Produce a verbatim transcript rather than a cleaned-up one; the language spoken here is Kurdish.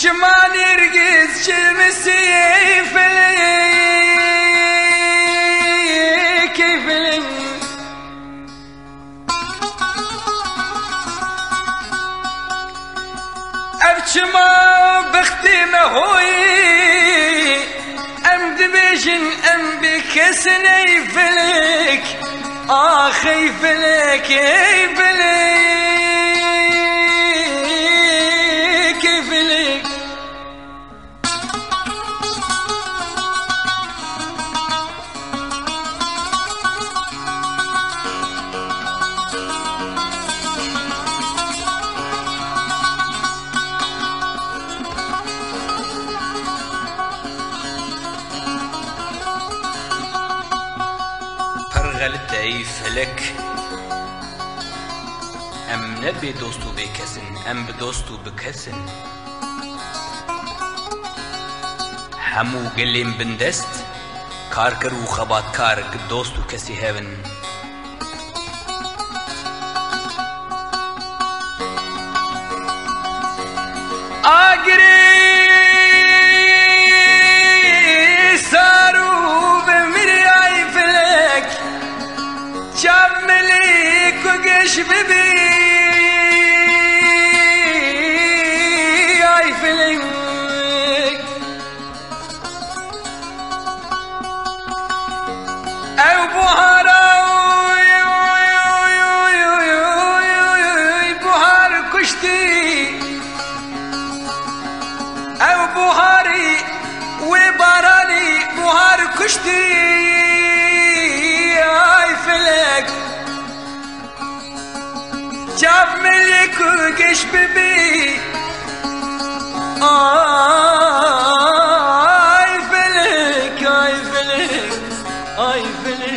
Çima nêrgiz çilmisî ey felek, ey felek? Ev çima bextê me hoyî? Em dibêjin em bêkes in ey felek. Ax ey felek, ey felek, ey felek. Pir xelit e ey felek. Em ne bê dost û bê kes in, em bi dost û bi kes in. Hemû gelên bindest, karker û xebatkar gi dost û kesî hev in. Agirê sar û bi mirî ay felek, çav milî ku geş bibî ay felek. Ew buhara, buhar kuştî. Ew buharî, wê baranî buhar kuştî. Ay felek. Çav milî ku geş bibî. Ay felek, ay felek, ay felek.